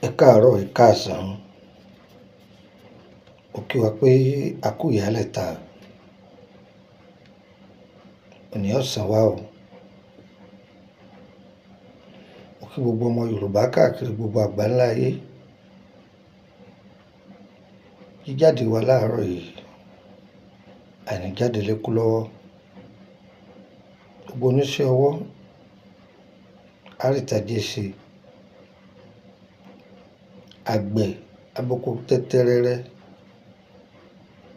Ẹ káàárọ̀, ẹ̀ káàsán. Mo kí wa pé a kú ìyálẹ̀ta. Òní ó sàn wá o. Mo kí gbogbo ọmọ Yorùbá káàkiri gbogbo àgbáńlá ayé. Jíjáde wa láàárọ̀ yìí, àìní jáde lékú lọ́wọ́. Gbogbo oníṣẹ́ ọwọ́, àrítajé ṣe. Àgbẹ̀ aboko tẹ́tẹ́rẹ́rẹ́,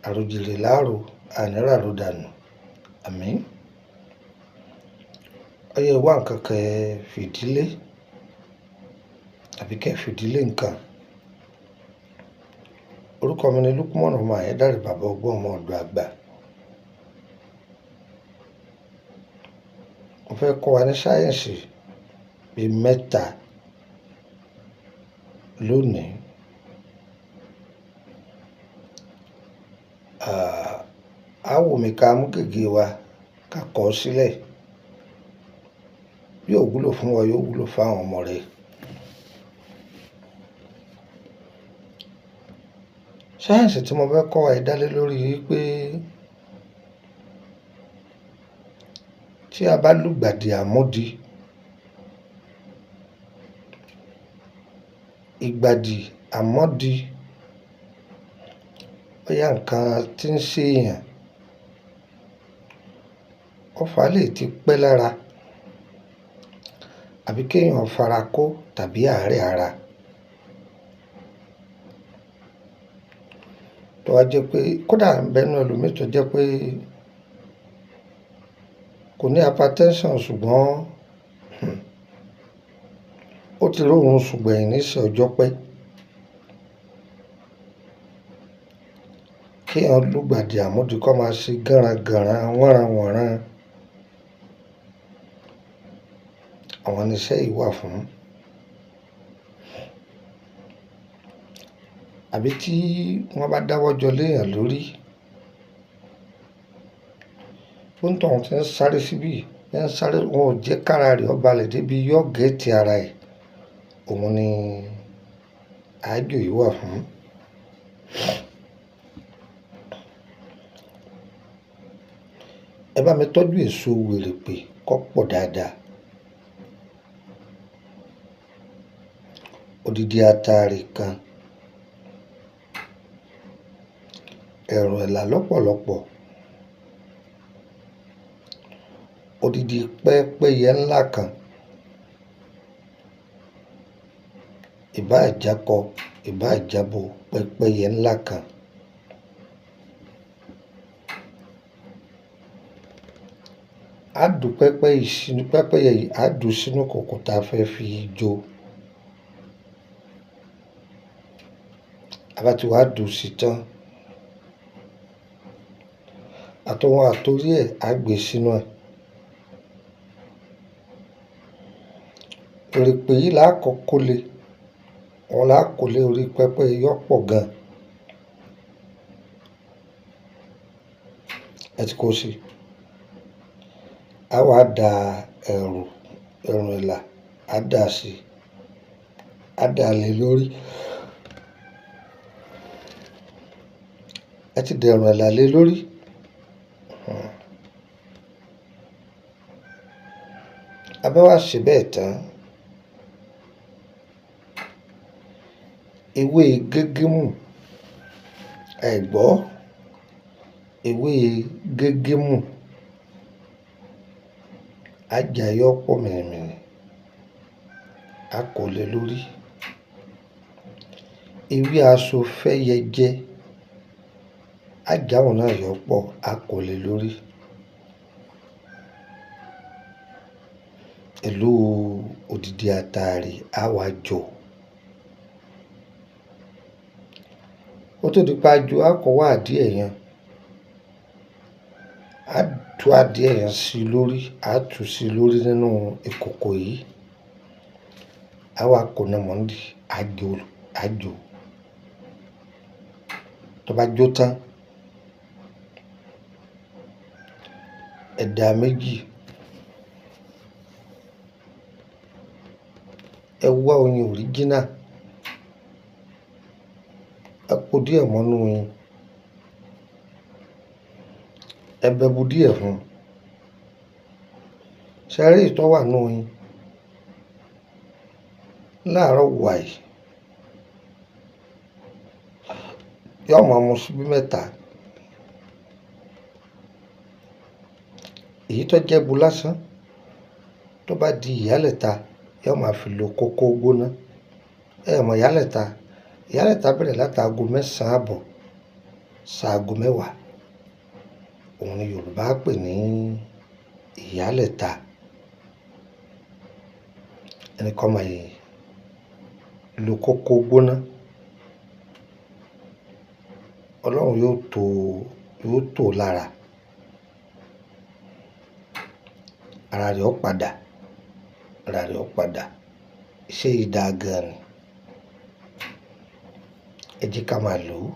àròjinlẹ̀ láàrò, àní ràrò dànù. Àmín. Ọyẹ́ wá ǹkan kẹ fìdílé àbí kẹ fìdílé ǹkan. Orúkọ mi ni Lukman ọmọ Ayédáre, bàbá ọgbọ́n ọmọ ọ̀dọ̀ àgbà. Mo fẹ́ kọ́ wa ní sáyẹ̀nsì bí mẹ́ta lónìí. Á wù mí ká mú gègé wa ká kọ ọ́ sílẹ̀. Bí ó wúlò fún wa, yóò wúlò fún àwọn ọmọ rẹ. Sáyẹ̀nsì tí mo fẹ́ kọ́ wa yìí dá lé lórí wípé tí a bá lùgbàdì àmúdi, ìgbàdì àmọ́di, bóyá ǹkan tí ń ṣe èèyàn, ọfà lè ti pẹ́ lára àbí kí èèyàn fara kó tàbí àárẹ̀ ara. Tó bá jẹ́ pé kódà ń bẹ nínú ẹlòmíì tó jẹ́ pé kò ní hypertension ṣùgbọ́n ó ti rí òun sùn gbẹ̀yìn níṣẹ́ ọjọ́ pẹ́. Kí èèyàn lùgbàdì àmúdi kó máa ṣe gánragànran, wọ́nranwọ̀nran. Àwọn ni iṣẹ́ yìí wà fún. Àbí tí wọ́n bá dáwọ́ jọ lé èèyàn lórí, bóńtọ̀ún tí ń sáré síbí, ń sáré, wọn ò jẹ́ kára rẹ̀ ó balẹ̀ débi yó gẹ́tì ara ẹ̀. Òun ni àájò yìí wà fún. Ẹ bá mi tọ́jú èso wèrèpè kó pọ̀ dáadáa. Odidi atare kan, ẹ̀rùn ẹ̀là lọ́pọ̀lọ́pọ̀, odidi pẹ́pẹ́yẹ ńlá kan, ìbá jákọ, ìbá jábo pẹ́pẹ́yẹ ńlá kan. Á dùn pẹ́pẹ́yẹ yìí, á dùn sínú kòkò tá a fẹ́ fi jó. A bá ti wá dùn sí tán, àtọwọn àtorí ẹ̀ á gbé sínú ẹ̀. Erèpè yìí là á kọ́ kó le, òun là á kó lé orí pẹ́pẹ́yẹ yó pọ̀ gan. Ẹ ti kó sí. A wá da ẹ̀rù, ẹ̀rùn ẹ̀là, á dà sí, á dà lé lórí. Ẹ ti dẹ̀rùn ẹ̀là lé lórí. A bá wá ṣe bẹ́ẹ̀ tán, ewé gégémù, ẹ gbọ́, ewé gégémù, á jà yó pọ̀ mìnìmìnì, á kó lé lórí. Ewé aṣọ fẹ́yẹjẹ, á já òun náà yó pọ̀, á kó lé lórí. Pẹ̀lú odidi atare, á wá jó. Ó tó di pé a jó, á kọ́ wá adìẹ yẹn. Á tú adìẹ yẹn sí lórí, á tú sí lórí nínú ìkòkò yìí. Á wá kóná mọ́ndì, á jó, á jó. Tó bá jó tán, ẹ̀dà méjì. Ẹ wá oyin original. díẹ̀ mọ́nú oyin, ẹ bẹbu díẹ̀ fún un. Ṣé ẹ rí èyí tó wà nínú oyin? Láàárọ̀ wàì, yóò máa mu ṣíbí mẹ́ta. Èyí tó jẹ́ bu lásán, tó bá di ìyálẹ̀ta, yóò máa fi lo kókó gbóná. Ẹ mọ̀ ìyálẹ̀ta? Ìyálẹ̀ta bẹ̀rẹ̀ láti aago 9:30 àbọ̀ ṣaago 10. Òun ni Yorùbá ń pè ní ìyálẹ̀ta. Ẹni kan máa lo kókó gbóná. Ọlọ́run yóò tó lára. Ara rẹ̀ ó padà, ara rẹ̀ ó padà. Iṣẹ́ yìí dáa gan ni. Ẹ jẹ́ ká máa lò ó.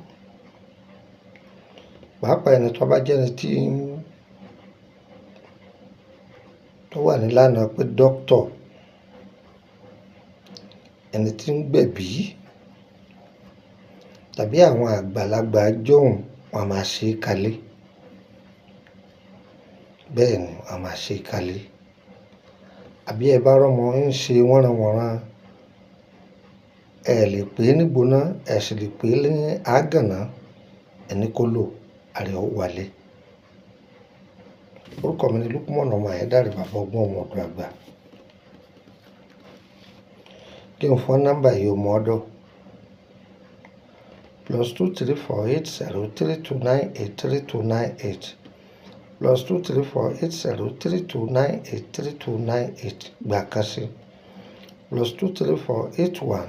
Pàápàá ẹni tó bá jẹ́ ẹni tí tó wà nílànà pé dókítà, ẹni tí ń gbẹ̀bí tàbí àwọn àgbàlagbà jọ̀hún, wọ́n á máa ṣe é kalẹ̀. Bẹ́ẹ̀ ni, wọ́n á máa ṣe é kalẹ̀. Àbí ẹ bá rọ́mọ ń ṣe wọ́nranwọ̀nran, ẹ lè pè é ní gbóná, ẹ sì lè pè é ní àgànná, ẹni kó lò, ara rẹ̀ ó wálé. Orúkọ mi ni Lukman ọmọ Ayédáre, bàbá ọgbọ́n ọmọ ọ̀dọ̀ àgbà. Kí n fọ́ nọ́mbà yìí o mọ̀ ọ́dọ̀. +234 80 32 98 32 98 +234 80 32 98 32 98 gbà kan sí. +234 81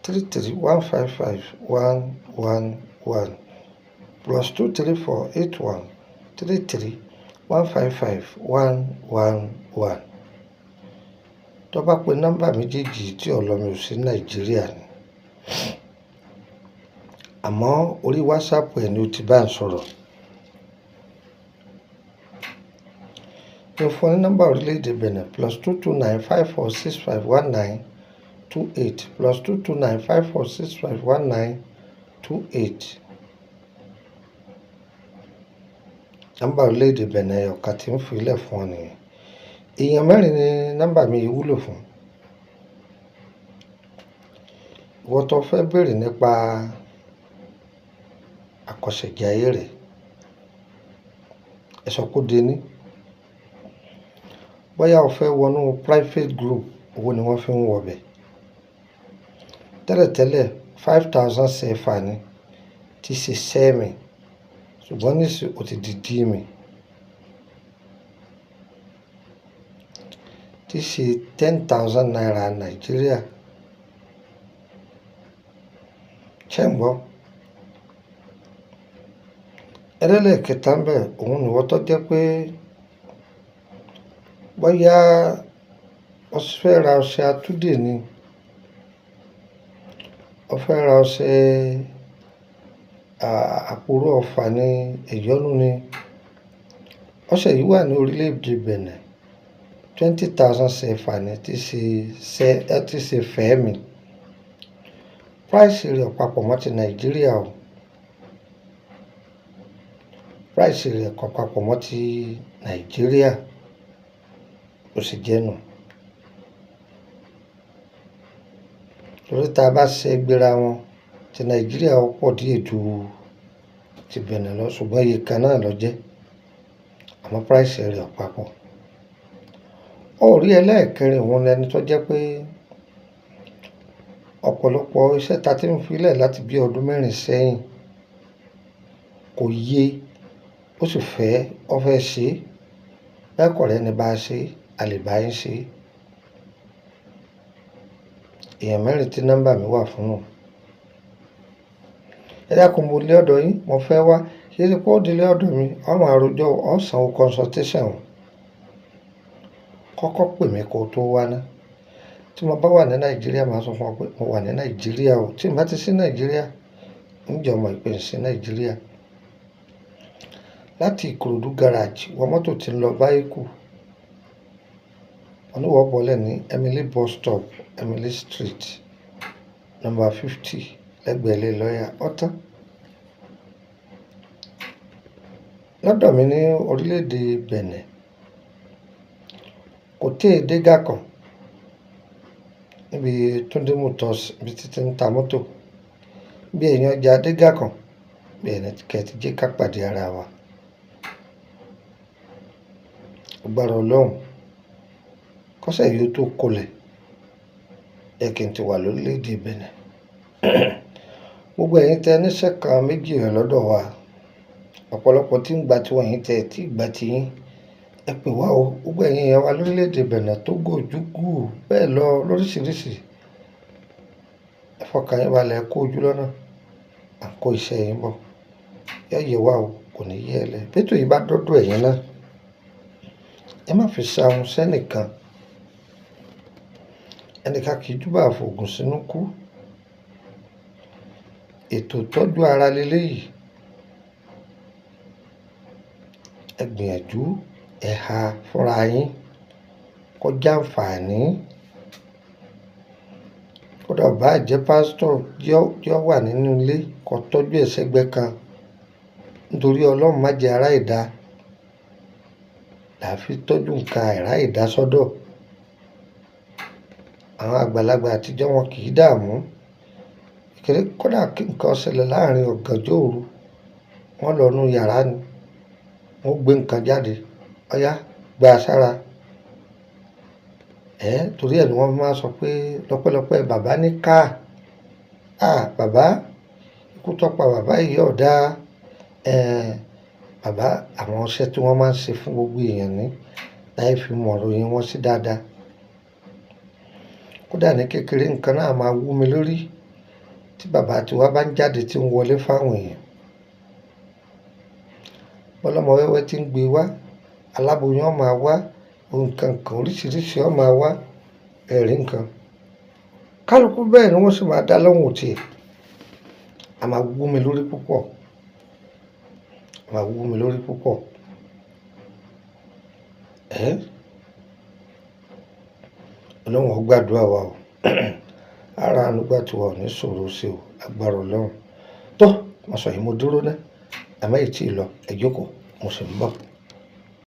33 155 111 +234 81 33 155 111. Tó bá pe nọ́mbà méjèèjì tí ọlọ́mi ò sí Nàìjíríà ni. Àmọ́ orí WhatsApp ẹ ni o ti bá ń sọ̀rọ̀. Mo fún ọ ní nọ́mbà orílẹ̀-èdè Benin +229 54 65 19 28 +229 54 65 19 28. Nọ́mbà orílẹ̀-èdè Benin ọ̀kan tí ń fi ilẹ̀ fún ọ nìyẹn. Èèyàn mẹ́rin ni nọ́mbà mi yìí wúlò fún. Ìwọ tó fẹ́ béèrè nípa àkọsẹ̀jayé rẹ̀, ẹ sọ kó dé ní. Bóyá o fẹ́ wọnú private group, owó ni wọ́n fi ń wọ bẹ̀. Tẹ́lẹ̀tẹ́lẹ̀ 5,000 CFA ni tí ṣe sẹ́mi, ṣùgbọ́n nísìnyí ó ti di dí mi. Tí ṣe 10,000 naira Nàìjíríà. Ṣé ń gbọ́? Ẹlẹ́lẹ̀kẹta ń bẹ, òun ni ìwọ tó jẹ́ pé bóyá o fẹ́ ra ọṣẹ atúdè ni, o fẹ́ ra ọṣẹ àpòrò ọfà ni, ẹ̀yọ́nú ni. Ọṣẹ yìí wà ní orílẹ̀-èdè Benin, 20,000 CFA ni tí ṣe fẹ́mi. Price rẹ̀ ò papọ̀ mọ́ ti Nàìjíríà o. Price rẹ̀ kò papọ̀ mọ́ ti Nàìjíríà. Ó sì jẹ́ nù. Torí tí a bá ṣe gbéra wọn, ti Nàìjíríà ó pọ̀ díẹ̀ ju ti Benin lọ, ṣùgbọ́n iye kan náà ló jẹ́. Àmọ́ price rẹ̀ ò papọ̀. Ó rí ẹlẹ́ẹ̀kẹrin, òun ni ẹni tó jẹ́ pé ọ̀pọ̀lọpọ̀ iṣẹ́ ta tí ń fi lẹ̀ láti bí ọdún mẹ́rin sẹ́yìn kò yé, ó sì fẹ́, ó fẹ́ ṣe. Bẹ́ẹ̀ kọ́ rẹ̀ ni bá ṣe, a lè bá yín ṣe. Èèyàn mẹ́rin tí nọ́mbà mi wà fún un. Ẹ dákun, mo lé ọ̀dọ̀ yín, mo fẹ́ wá. Kì í ṣe pé ó di lé ọ̀dọ̀ mi, ó máa rojọ́, ó sanwó consultation o. Kọ́kọ́ pè mí kó tó wá ná. Tí mo bá wà ní Nàìjíríà, màá sọ fún ọ pé mo wà ní Nàìjíríà o. Tí n bá ti sí Nàìjíríà, ń jẹ́ ọmọ ìpè sí Nàìjíríà. Láti Ìkòròdú garage, wọ mọ́tò tí ń lọ Báíkù. Oníwọ̀ bọ́lẹ̀ ní Emily bus stop, Emily Street, number 50, lẹ́gbẹ̀ẹ́ ilé lọ́yà. Ọ̀tán. Lọ́dọ̀ mi ní orílẹ̀-èdè Benin, kò tí ì dé Gàkàn níbi Túndé Motors, ibi títí ń ta mọ́tò. Bí ẹ̀yin ọjà dé Gàkàn, bí ẹni kẹ́ ti jẹ́ ká pàdé ara wa. Agbára Ọlọ́run, kọ́sẹ̀ yìí ó tó kolẹ̀, ẹ kí n ti wà lórílẹ̀-èdè Benin. Gbogbo ẹ̀yin tẹ níṣẹ́ kan méjì rẹ̀ lọ́dọ̀ wa, ọ̀pọ̀lọpọ̀ tí ń gba tiwọn, ẹ̀yin tẹ tí gba ti yín, ẹ pè wá o. Gbogbo ẹ̀yin èèyàn wa lórílẹ̀-èdè Benin, Togo, Júgù, bẹ́ẹ̀ lọ lóríṣiríṣi. Ẹ fọkàn yín balẹ̀, ẹ kó ojú lọ́nà, à ń kó iṣẹ́ yín bọ̀. Yọ yẹ wá o, kò ní yẹ ẹ lẹ. Bí ètò yìí bá dọ́dọ̀ ẹ̀yin náà, ẹ má fi ṣahun sẹ́nìkan. Ẹnìkan kì í júbà fògùn sínú kú. Ètò ìtọ́jú ara leléyìí. Ẹ gbìyànjú, ẹ ha fúnra yín, kó jẹ́ àǹfààní. Kódà bá jẹ́ pásítọ̀ jẹ́ ó wà nínú ilé, kó tọ́jú ẹ̀ sẹ́gbẹ́ kan. Nítorí Ọlọ́run má jẹ́ ará ìdá. Là fi tọ́jú nǹkan àìrá ìdá sọ́dọ̀. Àwọn àgbàlagbà àtijọ́ wọn kì í dààmú. Kékeré kódà kí nǹkan ṣẹlẹ̀ láàrin ọ̀gànjọ́ òru, wọ́n lọ inú yàrá ni, wọ́n gbé nǹkan jáde, ọ̀yá gba sára. Torí ẹ ni wọ́n máa ń sọ pé lọ́pẹ́lọpẹ́ bàbá ní ká. À, bàbá, ikú tó pa bàbá yìí ò dáa. Bàbá, àwọn iṣẹ́ tí wọ́n máa ń ṣe fún gbogbo èèyàn ní, láì fi mọ̀ ìròyìn wọn sí dáadáa. Kódà ní kékeré nǹkan náà máa wú mi lórí tí bàbá tiwa bá ń jáde tí ń wọlé fáwọn èèyàn. Bọ́lọ́mọ wẹ́wẹ́ tí ń gbé wá, aláboyún ó máa wá, nǹkan kan oríṣiríṣi ó máa wá, ẹ̀rí nǹkan. Kálukú bẹ́ẹ̀ ni wọ́n sì máa dá lóhùn tì. A máa wú mi lórí púpọ̀. A máa wú mi lórí púpọ̀. Ọlọ́run ó gbàdúrà wa o. Ara àánú gbà tí wa ò ní sọ̀rọ̀ sí o, agbára Ọlọ́run. Tó, mo sọ yìí mo dúró ná. Àmọ́ èyí tí ì lọ, ẹ jókòó, mo sì ń bọ̀.